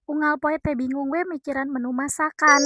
Unggal poe teh bingung we mikiran menu masakan.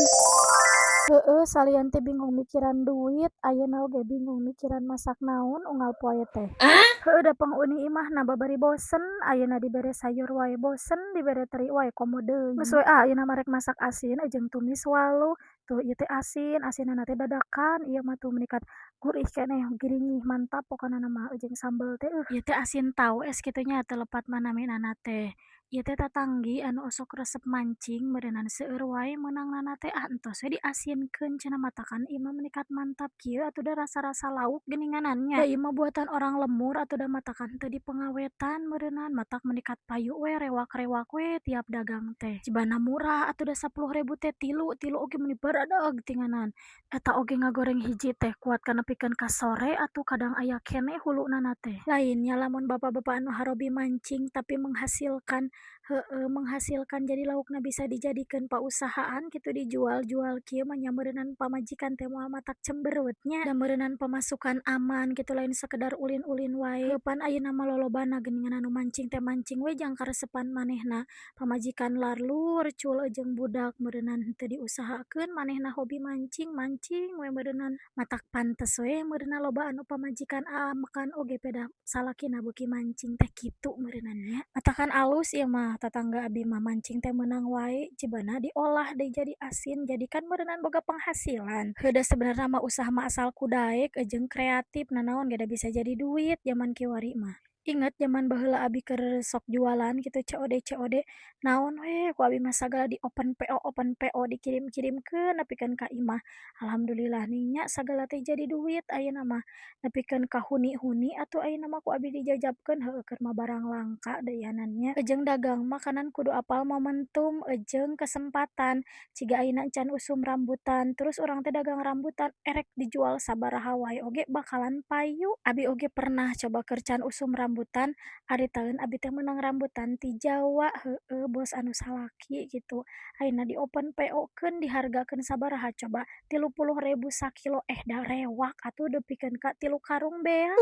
Heueuh, salian teh bingung mikiran duit, ayeuna oge bingung mikiran masak naon unggal poe teh. Heueuh, da penghuni imahna babari bosen, ayeuna dibere sayur wae bosen, dibere teri wae komo deui. Geus we ah, ayeuna mah rek masak asin jeung tumis waluh. Tuh, ieu teh asin, asinna teh dadakan ieu mah tuh meni kat gurih keneh, giringih, mantap pokona mah jeung sambel teh euh. Ieu teh asin tawes kitu nya, teu lepat mah naminana teh. Ieu teh tatanggi anu osok resep mancing, meureunan seueur wae meunangnana teh, ah, entos we diasinkeun cenah, matakan ieu mah meni kat mantap kieu atuh da rasa-rasa lauk geuninganan nya. Da ieu mah buatan orang lembur atuh da, matakan teu dipengawetan meureunan, matak meni kat payu we, rewak-rewak we tiap dagang teh. Cibana murah atuh da, 10.000 teh tilu, tilu oge meuni baradag tinganan. Eta oge ngagoreng hiji teh kuat ka nepikeun ka sore atuh, kadang aya keneh hulunana teh. Lain nya lamun bapak-bapak anu harobi mancing tapi menghasilkan, heueuh, menghasilkan, jadi laukna bisa dijadikeun pausahaan kitu, dijual-jual kieu mah nya, meureunan pamajikan teh moal matak cemberut nya, da meureunan pamasukan aman kitu, lain sakedar ulin-ulin wae. Pan ayeuna mah lolobana geuningan anu mancing teh mancing we jang karesepan manehna, pamajikan larlur cul jeung budak meureunan henteu diusahakeun, manehna hobi mancing, mancing we meureunan. Matak pantes we meureunna loba anu pamajikan aamekan oge pedah salakina beuki mancing teh kitu meureunan nya. Matakan alus ieu mah, tatangga abi mah mancing teh meunang wae, cibana diolah deui jadi asin, jadi kan meureunan boga penghasilan. Heuh, da sebenarna mah usaha mah asal ku daek jeung kreatif, nanaon ge da bisa jadi duit jaman kiwari mah. Inget jaman baheula abi keur sok jualan kitu COD COD, naon we ku abi mah sagala di open PO, open PO, dikirim-kirimkeun nepikeun ka imah. Alhamdulillah ning nya, sagala teh jadi duit ayeuna mah, nepikeun ka huni-huni atuh ayeuna mah ku abi dijajabkeun. Heueuh, keur mah barang langka deuihanan nya. Jeung dagang mah kanan kudu apal momentum jeung kesempatan, ciga ayeuna encan usum rambutan, terus urang teh dagang rambutan, erek dijual sabaraha wae oge bakalan payu. Abi oge pernah coba keur can usum rambutan, ari taeun abi teh meunang rambutan ti Jawa, heueuh, bos anu salaki kitu. Ayeuna di open PO keun, dihargakeun sabaraha coba? 30.000 sakilo. Eh, da rewak atuh, nepikeun ka 3 karung beak.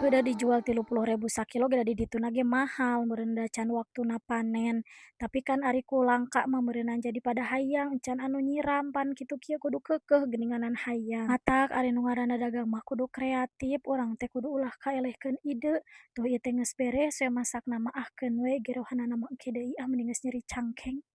Heuh, da dijual 30.000 sakilo ge da di dituna ge mahal meureun, da can waktuna panen. Tapi kan ari ku langka mah meureunan jadi pada hayang, encan anu nyiram pan kitu kieu kudu keukeuh geuninganan hayang. Matak ari nu ngaranna dagang mah kudu kreatif, urang teh kudu ulah kaelehkeun ide. Tuh, ieu teh geus beres we masakna mah, ahkeun we gerohanana mah engke deui ah, mending geus nyeri cangkeng.